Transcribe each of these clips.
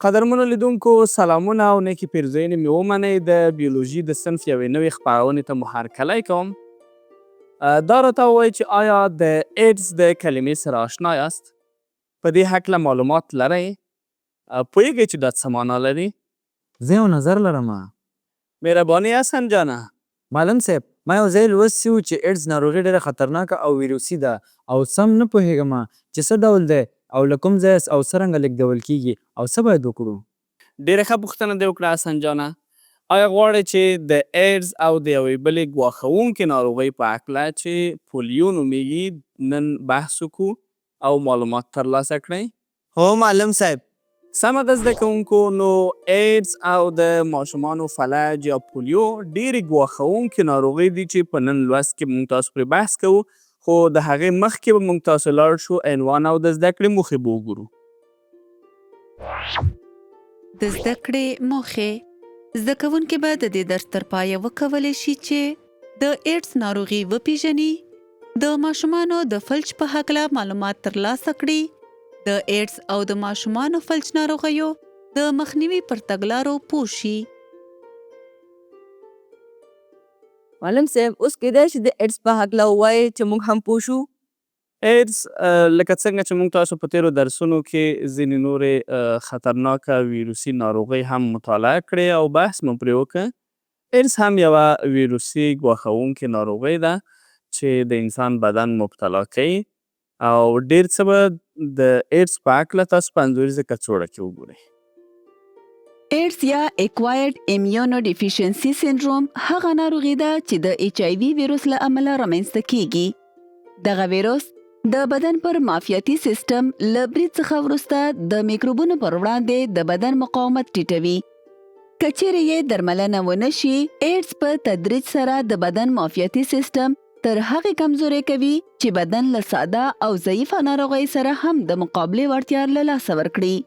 قدرمنو لیدونکو سلامونه او نیکې پیرزوینې مې ومنئ. د بیولوژي د صنف یوې نوې خپرونې ته مو هرکلی کوم. دا راته ووایئ چې آیا د ایډز د کلمې سره آشنا یاست؟ په دې هکله معلومات لرئ؟ پوهیږئ چې دا څه معنا لري؟ زه یو نظر لرم. مهرباني حسن جانه. معلم صاحب، ما یو ځای لوستي وو چې ایډز ناروغي ډېره خطرناکه او ویروسي ده او سم نه پوهېږم چې څه ډول دی او له کوم ځایه او څرنګه لېږدول کېږي او څه باید وکړو؟ ډېره ښه پوښتنه دې وکړه حسن جانه. آیا غواړئ چې د ایډز او د یوې بلې ګواښوونکې ناروغۍ په هکله چې پولیو نومیږي نن بحث وکړو او معلومات ترلاسه کړئ؟ هو معلم صاحب. سمه ده زده کوونکو، نو ایډز او د ماشومانو فلج یا پولیو ډېرې ګواښوونکې ناروغۍ دي چې په نن لوست کې موږ تاسو پرې بحث کوو، خو د هغې مخکې به موږ تاسو لاړ شو عنوان او د زده کړې موخې به وګورو. د زده کړې موخې: زده کوونکي به د دې درس تر پایه وکولی شي چې د ایډز ناروغي وپیژني، د ماشومانو د فلج په هکله معلومات ترلاسه کړي، د ایډز او د ماشومانو فلج ناروغیو د مخنیوي پر تګلارو پوه شي. معلم صاحب، اوس کیدای شي د ایډز په هکله ووایې چې موږ هم پوه شو؟ ایډز لکه څنګه چې موږ تاسو په تیرو درسونو کې ځینې نورې خطرناکه ویروسي ناروغۍ هم مطالعه کړې او بحث مو پرې وکړ، ایډز هم یوه ویروسي ګواښوونکې ناروغۍ ده چې د انسان بدن مبتلا کوي او ډېر څه به د ایډز په هکله تاسو په انځوریزه کڅوړه کې وګورئ. ایډز یا اکوایرډ ایمیونو ډیفیشنسي سندروم هغه ناروغي ده چې د ایچ آی وي ویروس له امله رامنځته کیږي. دغه ویروس د بدن پر معافیتي سیستم له برید څخه وروسته د میکروبونو پر وړاندې د بدن مقاومت ټیټوي. که چیرې یې درملنه ونه شي، ایډز په تدریج سره د بدن معافیتي سیستم تر هغې کمزوری کوي چې بدن له ساده او ضعیفه ناروغۍ سره هم د مقابلې وړتیا له لاسه ورکړي.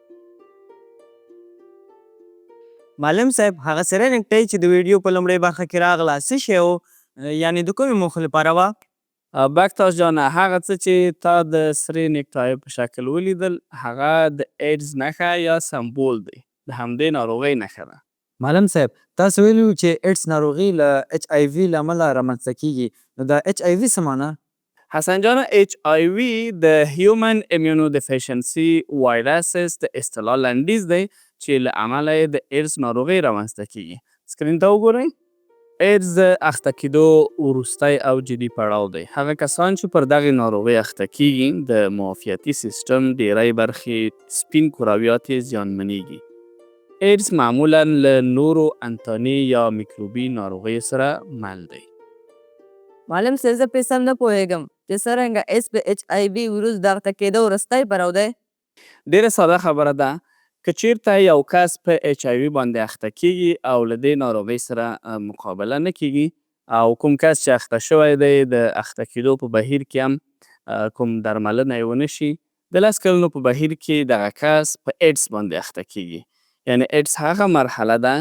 معلم صاحب، هغه سره نیکټای چې د ویډیو په لومړۍ برخه کې راغله څه شی و؟ یعنې د کومې موخې لپاره وه؟ بکتاش جانه، هغه څه چې تا د سرې نیکټای په شکل ولیدل هغه د ایډز نښه یا سمبول دی، د همدې ناروغۍ نښه ده. معلم صاحب، تاسو ویلي وو چې ایډز ناروغي له ایچ آی وي له امله رامنځته کیږي، نو دا ایچ آی وي څه معنا؟ حسن جانه، ایچ آی وي د هیومن ایمیونو ډیفیشنسي وایرسز د اصطلاح لنډیز دی چې له امله یې د ایډز ناروغۍ رامنځته کیږي. سکرین ته وګورئ. ایډز د اخته کیدو وروستی او جدي پړاو دی. هغه کسان چې پر دغې ناروغۍ اخته کیږي د معافیتي سیستم ډیری برخې سپین کرویات یې زیانمنیږي. ایډز معمولا له نورو انتاني یا میکروبي ناروغیو سره مل دی. معلم صاحب، زه پرې سم نه پوهېږم چې څرنګه ایډز په ایچ آی وي ویروس د اخته کېدو وروستی پړاو دی؟ ډېره ساده خبره ده. که چیرته یو کس په ایچ آی وي باندې اخته کیږي او له دې ناروغۍ سره مقابله نه کیږي او کوم کس چې اخته شوی دی د اخته کیدو په بهیر کې هم کوم درملنه یې ونه شي، د 10 کلونو په بهیر کې دغه کس په ایډز باندې اخته کیږي. یعنې ایډز هغه مرحله ده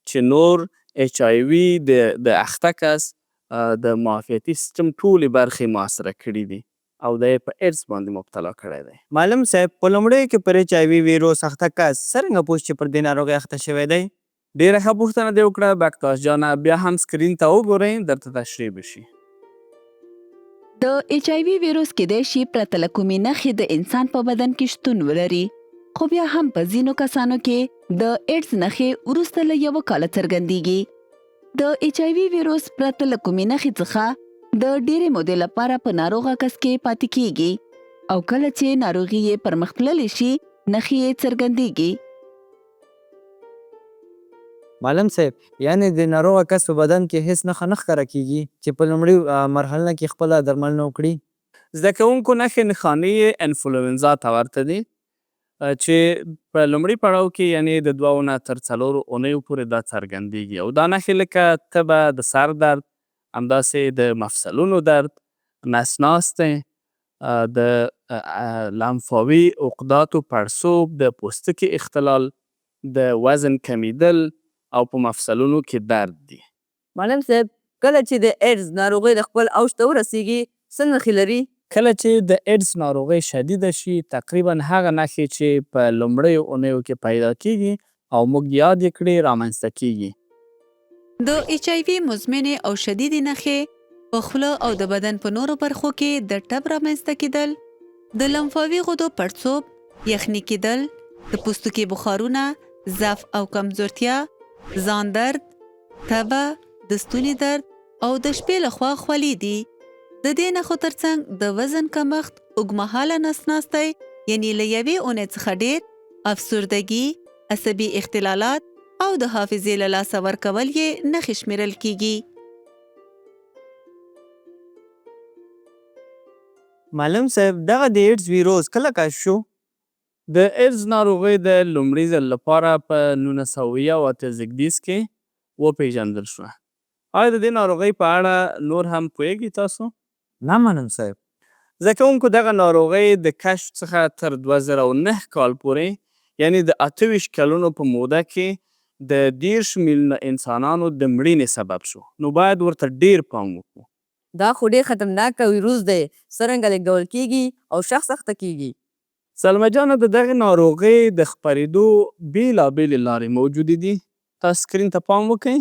چې نور ایچ آی وي د اخته کس د معافیتي سیستم ټولې برخې محاصره کړي دي او دی یې په ایډز باندې مبتلا کړی دی. معلم صاحب، په لومړیو کې پر ایچ آی وي ویروس اخته کس څرنګه پوه شي چې پر دې ناروغۍ اخته شوی دی؟ ډېره ښه پوښتنه دې وکړه بکتاش جانه، بیا هم سکرین ته وګورئ درته تشریح به شي. د ایچ آی وي ویروس کیدای شي پرته له کومې نښې د انسان په بدن کې شتون ولري، خو بیا هم په ځینو کسانو کې د ایډز نښې وروسته له یوه کاله څرګندیږي. د ایچ آی وي ویروس پرته له کومې نښې څخه د ډېرې مودې لپاره په ناروغه کس کې پاتې کیږي او کله چې ناروغي یې پرمختللې شي نښې یې څرګندیږي. معلم صاحب، یعنې د ناروغه کس په بدن کې هیڅ نښه نه ښکاره کیږي چې په لومړي مرحله کې خپله درملنه وکړي؟ زده کوونکو، نښې نښانې یې انفلوینزا ته ورته دي چې په لومړي پړاو کې یعنې د 2 نه تر 4 اونیو پورې دا څرګندیږي او دا نښې لکه تبه، د سر درد، همداسې د مفصلونو درد، نس ناستی، د لمفاوي عقداتو پړسوب، د پوستکي اختلال، د وزن کمیدل او په مفصلونو کې درد دي. معلم صاحب، کله چې د ایډز ناروغي د خپل اوج ته ورسیږي څه نښې لري؟ کله چې د ایډز ناروغي شدیده شي، تقریبا هغه نښې چې په لومړیو اونیو کې پیدا کیږي او موږ یاد یې کړې، رامنځته کیږي. د ایچ آی وي مزمنې او شدیدې نښې په خوله او د بدن په نورو برخو کې د ټپ رامنځته کېدل، د لمفاوي غدو پړسوب، یخني کېدل، د پوستکي بخارونه، ضعف او کمزورتیا، ځان درد، تبه، د ستوني درد او د شپې له خوا خولې دي. د دې نښو ترڅنګ د وزن کمښت، اوږدمهاله نس ناستی یعنی له یوې اونۍ څخه ډېر، افسردګي، عصبي اختلالات او د حافظې له لاسه ورکول یې نښې شمېرل کېږي. معلم صاحب، دغه د ایډز ویروس کله کشف شو؟ د ایډز ناروغي د لومړي ځل لپاره په 1981 زیږدیز کې وپیژندل شوه. آیا د دې ناروغۍ په اړه نور هم پوهیږئ تاسو؟ نه معلم صاحب. زده کوونکو، دغه ناروغۍ د کشف څخه تر 2009 کال پورې، یعنې د 28 کلونو په موده کې، د 30 میلیونه انسانانو د مړینې سبب شو، نو باید ورته ډیر پام وکړو. دا خو ډېر خطرناک ویروس دی، څرنګه لېږدول کېږي او شخص اخته کېږي؟ زلمی جانه، د دغې ناروغۍ د خپرېدو بېلابېلې لارې موجودې دي. تاسو سکرین ته پام وکړئ.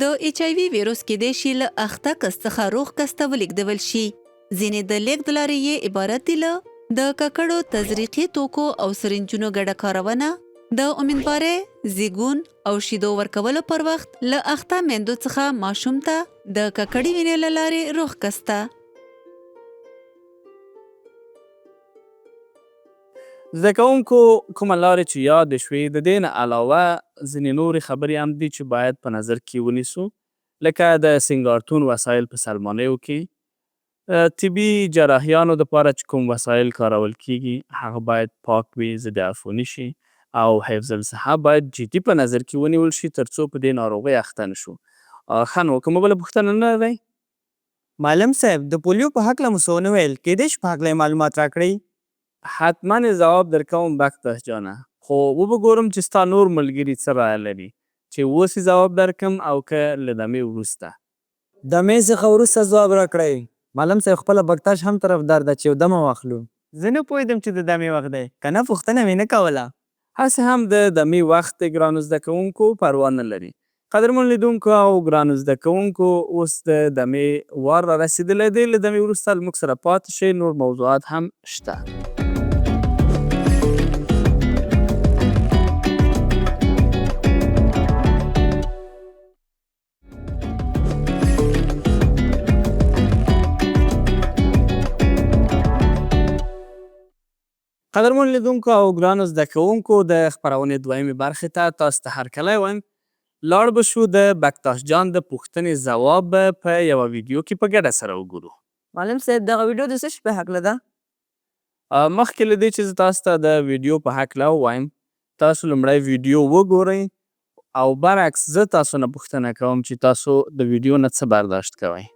د ایچ آی وي ویروس کېدای شي له اخته کس څخه روغ کس ته ولېږدول شي. ځینې د لېږد لارې یې عبارت دي له د ککړو تزریقي توکو او سرنجونو ګډه کارونه، د امیندوارۍ، زیږون او شیدو ورکولو پر وخت له اخته میندو څخه ماشوم ته، د ککړې وینې له لارې روغ کس ته. زده کوونکو، کومه لارې چې یادې شوې، د دې نه علاوه ځینې نورې خبرې هم دي چې باید په نظر کې ونیسو، لکه د سینګارتون وسایل په سلمانیو کې، طبي جراحیانو دپاره چې کوم وسایل کارول کیږي هغه باید پاک وي، ضد عفوني شي او حفظ الصحه باید جدي په نظر کې ونیول شي تر څو په دې ناروغۍ اخته نه شو. ښه نو کومه بله پوښتنه نه لرئ؟ معلم صاحب، د پولیو په هکله مو څه ونه ویل، کیدای شي په هکله یې معلومات راکړئ؟ حتما یې ځواب درکوم بکتاش جانه، خو وبه ګورم چې ستا نور ملګري څه رایه لري، چې اوس یې ځواب درکړم او که له دمې وروسته؟ دمې څخه وروسته ځواب راکړئ. معلم صاحب، خپله بکتاش هم طرفدار ده چې یو دمه واخلو. زه نه پوهېدم چې د دمې وخت دی، که نه پوښتنه مې نه کوله. هسې هم د دمې وخت دی ګرانو زده کوونکو، پروا نه لري. قدرمنو لیدونکو او ګرانو زده کوونکو، اوس د دمې وار رارسېدلی دی. له دمې وروسته له موږ سره پاتې شئ، نور موضوعات هم شته. قدرمنو لیدونکو او ګرانو زده کوونکو، د خپرونې دویمې برخې ته تاسو ته هرکلی وایم. لاړ به شو د بکتاش جان د پوښتنې ځواب به په یوه ویډیو کې په ګډه سره وګورو. معلم صاحب، دغه ویډیو د څه شي په هکله ده؟ مخکې له دې چې زه تاسو ته د ویډیو په هکله ووایم، تاسو لومړی ویډیو وګورئ او برعکس زه تاسو نه پوښتنه کوم چې تاسو د ویډیو نه څه برداشت کوئ.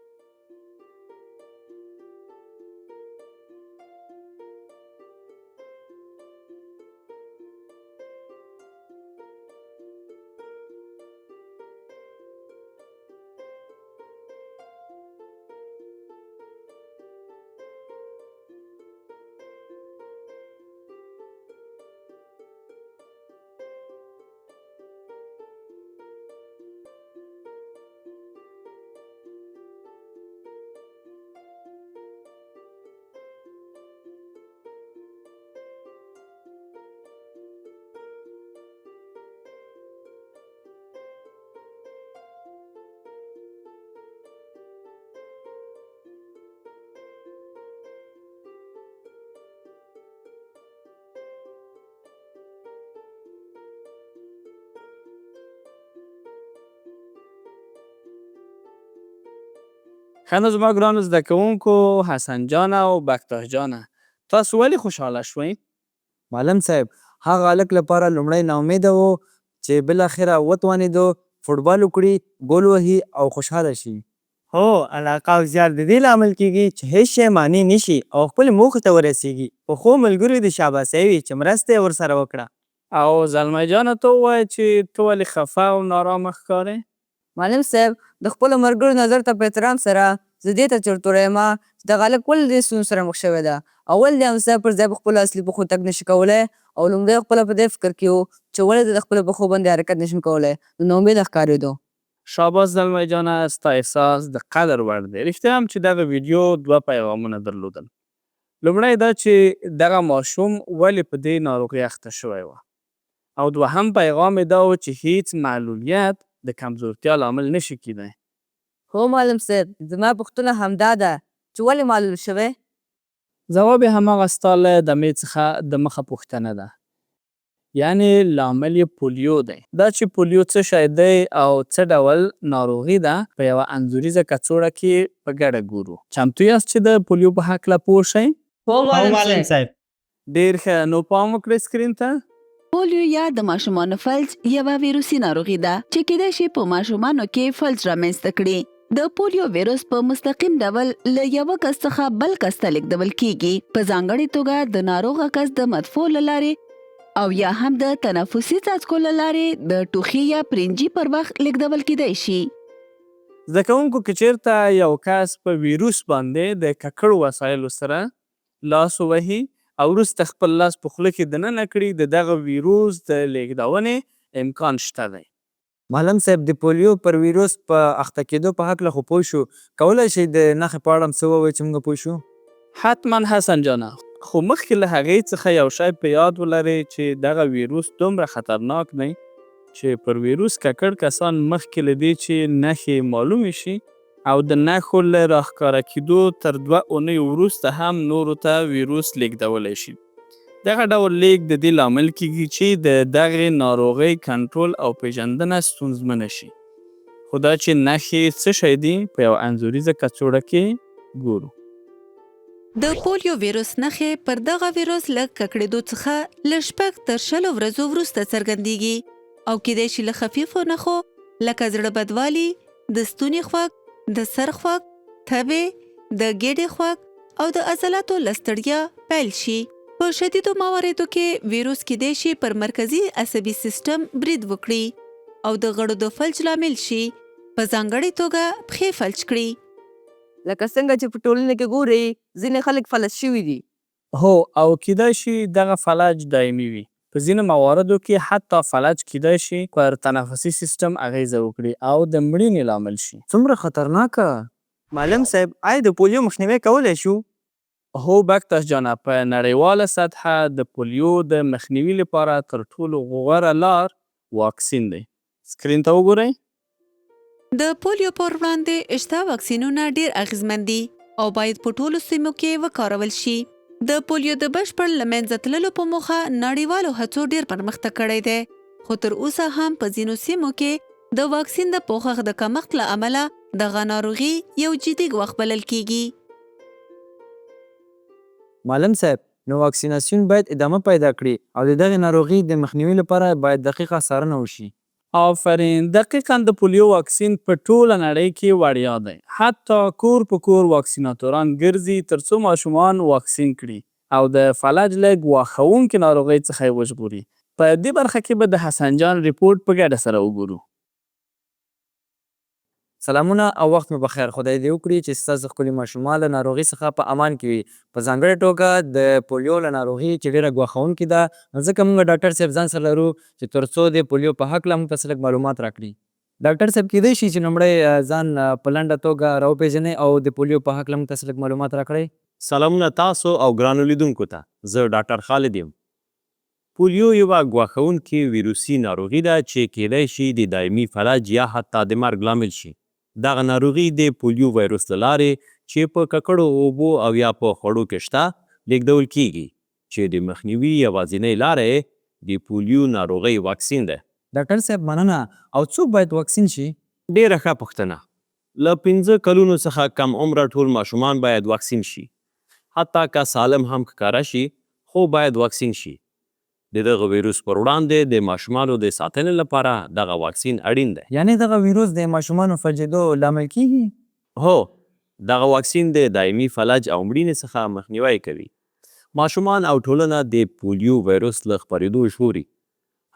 ښه نو زما ګرانو زده کوونکو، حسن جانه او بکتاش جانه، تاسو ولې خوشحاله شوئ؟ معلم صاحب، هغه هلک لپاره لومړی ناامیده و چې بالاخره وتوانېدو فوټبال وکړي، ګول وهي او خوشحاله شي. هو، علاقه او زیار د دې لامل کېږي چې هېڅ شی مانع نه شي او خپلې موخې ته ورسېږي. په ښو ملګرو یې د شاباسي وي چې مرسته یې ورسره وکړه. او زلمی جانه، ته ووایه چې ته ولې خفه او نارامه ښکارې؟ معلم صاحب، د خپلو ملګرو نظر ته په احترام سره، زه دې ته چرتوره یم چې دغه هلک ولې له دې ستونزو سره مخ شوی ده او ولې د همسایه پر ځای په خپلو اصلي پښو تګ نشي کولی او لومړی خپله په دې فکر کې و چې ولې زه د خپلو پښو باندې حرکت نشم کولی، نو ناامیده ښکارېدو. شاباس زلمی جانه، ستا احساس د قدر وړ دی. رښتیا هم چې دغه ویډیو دوه پیغامونه درلودل. لومړی دا چې دغه ماشوم ولې په دې ناروغي اخته شوی و او دوهم پیغام یې دا و چې هیڅ معلولیت د کمزورتیا لامل نشي کیدای. هو معلم صاحب، زما پوښتنه همدا ده چې ولې معلول شوی؟ ځواب یې هماغه ستا له دمې څخه د مخه پوښتنه ده. یعنې لامل یې پولیو دی. دا چې پولیو څه شی دی او څه ډول ناروغي ده، په یوه انځوریزه کڅوړه کې په ګډه ګورو. چمتو یاست چې د پولیو په هکله پوه شئ؟ هو معلم صاحب. ډېر ښه، نو پام وکړئ سکرین ته. پولیو یا د ماشومانو فلج یوه ویروسي ناروغي ده چې کیدای شي په ماشومانو کې فلج رامنځته کړي. د پولیو ویروس په مستقیم ډول له یوه کس څخه بل کس ته لیږدول کیږي، په ځانګړې توګه د ناروغه کس د مدفوع له لارې او یا هم د تنفسي څاڅکو له لارې د ټوخي یا پرنجي پر وخت لیږدول کیدای شي. زده کوونکو، که چیرته یو کس په ویروس باندې د ککړو وسایلو سره لاس ووهي او وروسته خپل لاس په خوله کې دننه کړي، د دغه ویروس د لیږدونې امکان شته دی. معلم صاحب د پولیو پر ویروس په اخته کیدو په هکله خو پوه شو، کولای شئ د نښې په اړه هم څه ووایئ چې موږ پوه شو؟ حتما حسن جانه، خو مخکې له هغې څخه یو شی په یاد ولرئ چې دغه ویروس دومره خطرناک دی چې پر ویروس ککړ کسان مخکې له دې چې نښې یې معلومې شي او د نښو له راښکاره کیدو تر 2 اونیو وروسته هم نورو ته ویروس لیږدولی شي. دغه ډول لیږد د دې لامل کیږي چې د دغې ناروغۍ کنټرول او پیژندنه ستونزمنه شي. خو دا چې نښې څه شی دي، په یوه انځوریزه کڅوړه کې ګورو. د پولیو ویروس نښې پر دغه ویروس له ککړېدو څخه له 6 تر 20 ورځو وروسته څرګندیږي او کیدای شي له خفیفو نښو لکه زړه بدوالي، د ستوني خوږ، د سر خوږ، تبې، د ګېډې خوږ او د عضلاتو له ستړیا پیل شي. په شدیدو مواردو کې ویروس کیدای شي پر مرکزي عصبي سیستم برید وکړي او د غړو د فلج لامل شي، په ځانګړې توګه پښې فلج کړي. لکه څنګه چې په ټولنه کې ګورئ، ځینې خلک فلج شوي دي. هو، او کیدای شي دغه فلج دایمي وي. په ځینو مواردو کې حتی فلج کیدای شي پر تنفسي سیستم اغیزه وکړي او د مړینې لامل شي. څومره خطرناکه! معلم صاحب، آیا د پولیو مخنیوی کولی شو؟ هو بکتاش جانه، په نړیواله سطحه د پولیو د مخنیوي لپاره تر ټولو غوره لار واکسین دی. سکرین ته وګورئ. د پولیو پر وړاندې شته واکسینونه ډېر اغېزمن دي او باید په ټولو سیمو کې وکارول شي. د پولیو د بشپړ له منځه تللو په موخه نړیوالو هڅو ډېر پرمختګ کړی دی، خو تر اوسه هم په ځینو سیمو کې د واکسین د پوښښ د کمښت له امله دغه ناروغي یو جدي ګواښ بلل کیږي. معلم صاحب، نو واکسیناسیون باید ادامه پیدا کړي او د دغې ناروغي د مخنیوي لپاره باید دقیقه څارنه وشي. آفرین، دقیقا د پولیو واکسین په ټوله نړۍ کې وړیا دی. حتی کور په کور واکسیناتوران ګرځي ترڅو ماشومان واکسین کړي او د فلج له ګواښوونکې ناروغۍ څخه یې وژغوري. په دې برخه کې به د حسن جان رپورټ په ګډه سره وګورو. سلامونه او وخت مو بخیر. خدای دې وکړي چې ستاسو ښکلي ماشومان له ناروغي څخه په امان کې وي، په ځانګړې توګه د پولیو له ناروغي چې ډېره ګواښوونکې ده. نو ځکه موږ ډاکټر صاحب ځان سره لرو چې تر څو د پولیو په هکله موږ ته څه لږ معلومات راکړي. ډاکټر صاحب، کیدای شي چې لومړی ځان په لنډه توګه راوپېژنئ او د پولیو په هکله موږ ته څه لږ معلومات راکړئ؟ سلامونه تاسو او ګرانو لیدونکو ته، زه ډاکټر خالد یم. پولیو یوه ګواښوونکې ویروسي ناروغي ده چې کیدای شي د دایمي فلج یا حتی د مرګ لامل شي. دغه ناروغي د پولیو ویروس له لارې چې په ککړو اوبو او یا په خوړو کې شته لیږدول کیږي، چې د مخنیوي یوازینۍ لاره یې د پولیو ناروغۍ واکسین ده. ډاکټر صاحب مننه، او څوک باید واکسین شي؟ ډېره ښه پوښتنه. له 5 کلونو څخه کم عمره ټول ماشومان باید واکسین شي، حتی که سالم هم ښکاره شي خو باید واکسین شي. د دغه ویروس پر وړاندې د ماشومانو د ساتنې لپاره دغه واکسین اړین دی. یعنې دغه ویروس د ماشومانو فلجېدو لامل کیږي؟ هو، دغه واکسین د دایمي فلج او مړینې څخه مخنیوی کوي. ماشومان او ټولنه د پولیو ویروس له خپرېدو ژغوري.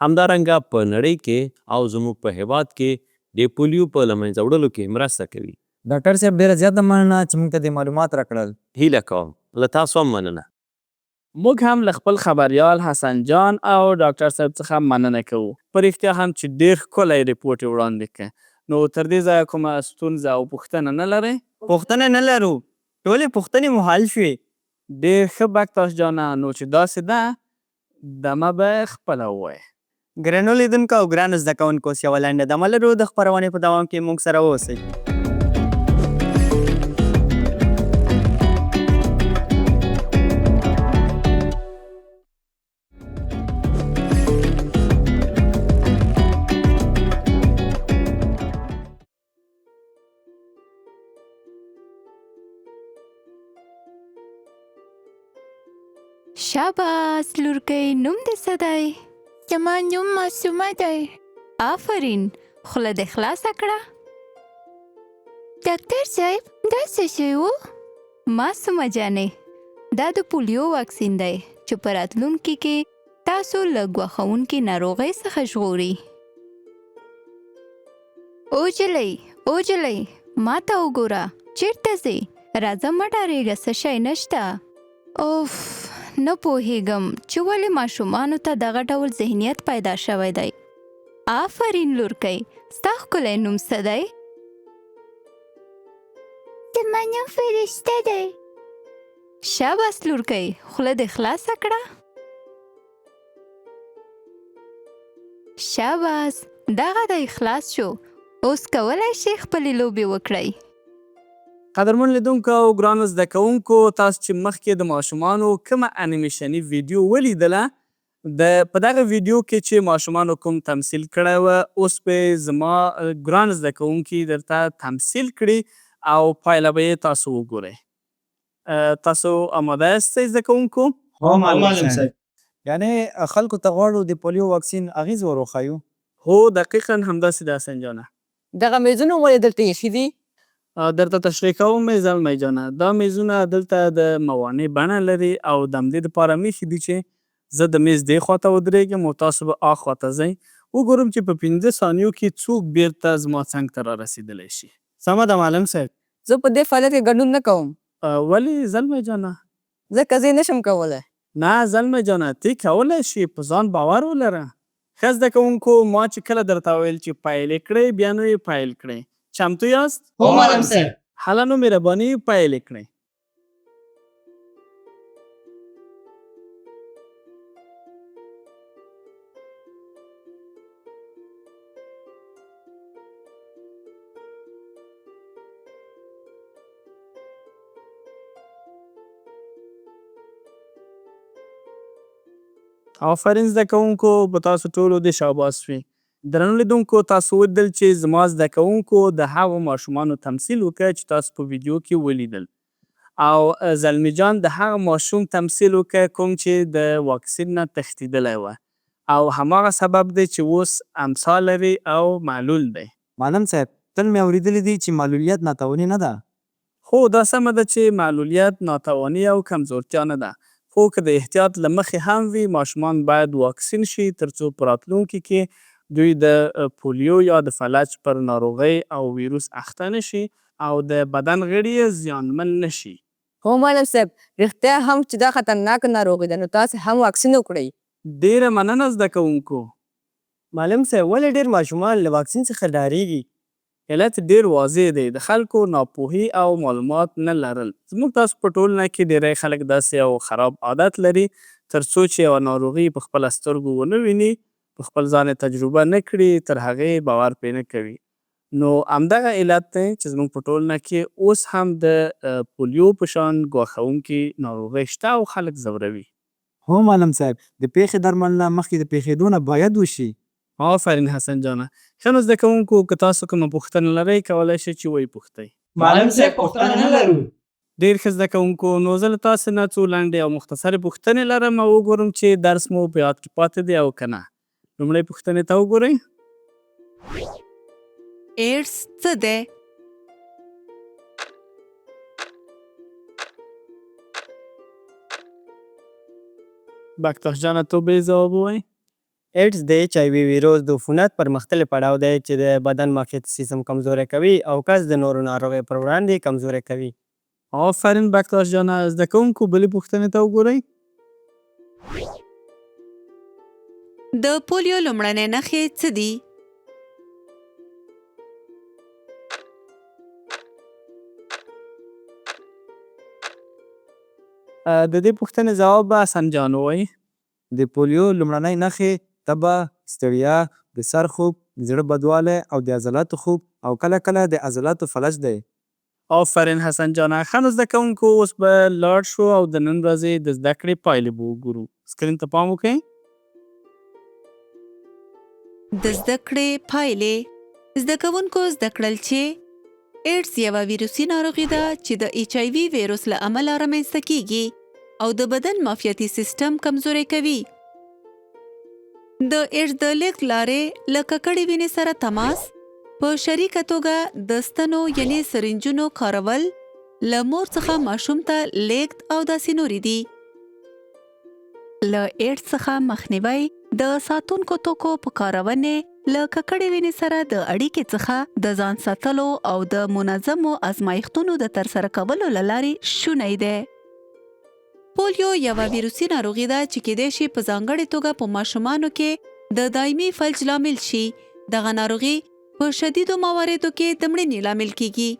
همدارنګه په نړۍ کې او زموږ په هېواد کې د پولیو په له منځه وړلو کې مرسته کوي. ډاکټر صاحب ډېره زیاته مننه چې موږ ته دې معلومات راکړل. هیله کوم. له تاسو هم مننه. موږ هم له خپل خبریال حسن جان او ډاکټر صاحب څخه مننه کوو. په رښتیا هم چې ډېر ښکلی رپوټ یې وړاندې کړ. نو تر دې ځایه کومه ستونزه او پوښتنه نه لرئ؟ پوښتنه نه لرو، ټولې پوښتنې مو حل شوې. ډېر ښه بکتاش جانه، نو چې داسې ده دمه به خپله ووایې. ګرانو لیدونکو او ګرانو زده کوونکو، اوس یوه لنډه دمه لرو، د خپرونې په دوام کې موږ سره واوسئ. شاباس لورکۍ، نوم دې څه دی؟ زما نوم معصومه دی. آفرین، خوله دې خلاصه کړه. ډاکټر صاحب، دا څه شی و؟ معصومه جانې، دا د پولیو واکسین دی چې په راتلونکي کې تاسو له ګواښونکې ناروغۍ څخه ژغوري. او جلۍ، او جلۍ، ما ته وګوره، چیرته ځې؟ راځه، مه ډارېږه، څه شی نشته. اوف، نه پوهېږم چې ولې ماشومانو ته دغه ډول ذهنیت پیدا شوی دی. آفرین لورکۍ، ستا ښکلی نوم څه دی؟ زما نوم فرشته دی. شاباس لورکۍ، خوله دې خلاصه کړه. شاباس، دغه دی خلاص شو. اوس کولی شئ خپلې لوبې وکړئ. قدرمن لیدونکو او ګرانو زده کوونکو، تاسو چې مخکې د ماشومانو کومه انیمیشني ویډیو ولیدله، د په دغه ویډیو کې چې ماشومانو کوم تمثیل کړی و، اوس به یې زما ګران زده کوونکي درته تمثیل کړي او پایله به یې تاسو وګورئ. تاسو اماده یاستئ زده کوونکو؟ هو معلم صاحب. یعنې خلکو ته غواړو د پولیو واکسین اغېز ور وښیو؟ هو، دقیقا همداسې ده حسن جانه. دغه میزونه ولې دلته ایښي دي؟ درته تشریح کوم یې زلمی جانه. دا میزونه دلته د موانع بڼه لري او د همدې دپاره مې ایښي دي چې زه د میز دې خواته ودرېږم او تاسو به آخوا ته ځئ، وګورم چې په 5 ثانیو کې څوک بیرته زما څنګ ته رارسېدلی شي. سمه ده معلم صاحب. زه په دې فعالیت کې ګډون نه کوم. ولې زلمی جانه؟ ځکه زه یې نشم کولی. نه زلمی جانه، ته کولی شې، په ځان باور ولره. ښه زده کوونکو، ما چې کله درته ویل چې پیل یې کړئ، بیا نو یې پیل کړئ. چمتو یاست؟ هو معلم صاحب. هله نو مهرباني پیل یې کړئ. آفرین زده کوونکو، په تاسو ټولو دې شاباس وي. درنو لیدونکو، تاسو ولیدل چې زما زده کوونکو د هغو ماشومانو تمثیل وکړ چې تاسو په ویډیو کې ولیدل، او زلمی جان د هغه ماشوم تمثیل وکړ کوم چې د واکسین نه تښتېدلی و، او هماغه سبب دی چې اوس امسا لري او معلول دی. معلم صاحب، تل مې اورېدلي دي چې معلولیت ناتواني نه ده. هو، دا سمه ده چې معلولیت ناتواني او کمزورتیا نه ده، خو که د احتیاط له مخې هم وي، ماشومان باید واکسین شي ترڅو په راتلونکي کې دوی د پولیو یا د فلج پر ناروغۍ او ویروس اخته نه شي او د بدن غړي یې زیانمن نه شي. هو معلم صاحب، رښتیا هم چې دا خطرناکه ناروغي ده، نو تاسې هم واکسین وکړئ. ډېره مننه زده کوونکو. معلم صاحب، ولې ډېر ماشومان له واکسین څخه ډارېږي؟ علت ډېر واضح دی، د خلکو ناپوهي او معلومات نه لرل. زموږ تاسو په ټولنه کې ډېری خلک داسې یو خراب عادت لري، تر څو چې یوه ناروغي په خپله سترګو ونه ویني، په خپل ځان یې تجربه نه کړي، تر هغې باور پرې نه کوي. نو همدغه علت دی چې زموږ په ټولنه کې اوس هم د پولیو په شان ګواښونکي ناروغۍ شته او خلک ځوروي. هو معلم صاحب، د پېښې درملنه مخکې د پېښېدو نه باید وشي. آفرین حسن جانه. ښه نو زده کوونکو، که تاسو کومه پوښتنه لرئ کولی شئ چې ویې پوښتئ. معلم صاحب، پوښتنه نه لرو. ډېر ښه زده کوونکو، نو زه له تاسې نه څو لنډې او مختصرې پوښتنې لرم او وګورم چې درس مو په یاد کې پاتې دی او که نه. لومړۍ پوښتنې ته وګورئ. ایډز څه دی؟ بکتاش جانه، ته به یې ځواب ووایې؟ ایډز د ایچ آی وي ویروس د عفونت پرمختللی پړاو دی چې د بدن معافیتي سیستم کمزوری کوي او کس د نورو ناروغیو پر وړاندې کمزوری کوي. آفرین بکتاش جانه، زده کوونکو بلې پوښتنې ته وګورئ. د پولیو لومړنۍ نښې څه دي؟ د دې پوښتنې ځواب به حسن جان ووایي. د پولیو لومړنۍ نښې تبه، ستړیا، د سر خوږ، د زړه بدوالی او د عضلاتو خوږ او کله کله د عضلاتو فلج دی. آفرین حسن جانه. ښه نو زده کوونکو اوس به لاړ شو او د نن ورځې د زده کړې پایلې به وګورو. سکرین ته پام وکړئ. د زده کړې پایلې: زده کوونکو زده کړل چې ایډز یوه ویروسي ناروغي ده چې د ایچ آی وي ویروس له امله رامنځته کیږي او د بدن معافیتي سیستم کمزوری کوي. د ایډز د لیږد لارې له ککړې وینې سره تماس، په شریکه توګه د ستنو یعنې سرنجونو کارول، له مور څخه ماشوم ته لیږد او داسې نورې دي. له ایډز څخه مخنیوی د ساتونکو توکو په کارونې، له ککړې وینې سره د اړیکې څخه د ځان ساتلو او د منظمو ازمایښتونو د ترسره کولو له لارې شونی دی. پولیو یوه ویروسي ناروغي ده چې کیدای شي په ځانګړې توګه په ماشومانو کې د دایمي فلج لامل شي. دغه ناروغي په شدیدو مواردو کې د مړینې لامل کیږي.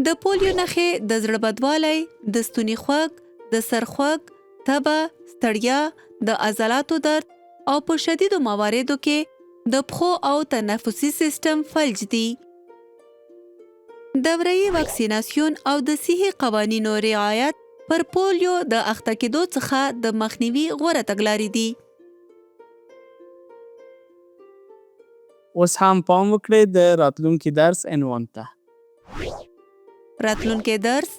د پولیو نښې د زړه بدوالی، د ستوني خوږ، د سر خوږ، تبه، ستړیا، د عضلاتو درد او په شدیدو مواردو کې د پښو او تنفسي سیستم فلج دي. دورهیي واکسیناسیون او د صحي قوانینو رعایت پر پولیو د اخته کېدو څخه د مخنیوي غوره تګلارې دي. اوس هم پام وکړئ د راتلونکي درس عنوان ته. راتلونکی درس،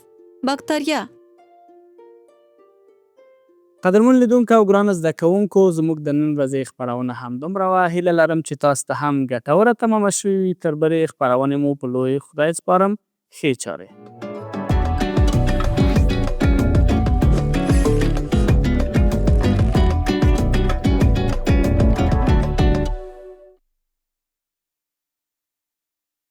باکتریا. قدرمن لیدونکو او ګرانو زده کوونکو، زموږ د نن ورځې خپرونه همدومره وه. هیله لرم چې تاسو ته هم ګټوره تمامه شوې وي. تر بلې خپرونې مو په لوی خدای سپارم. ښې چارې.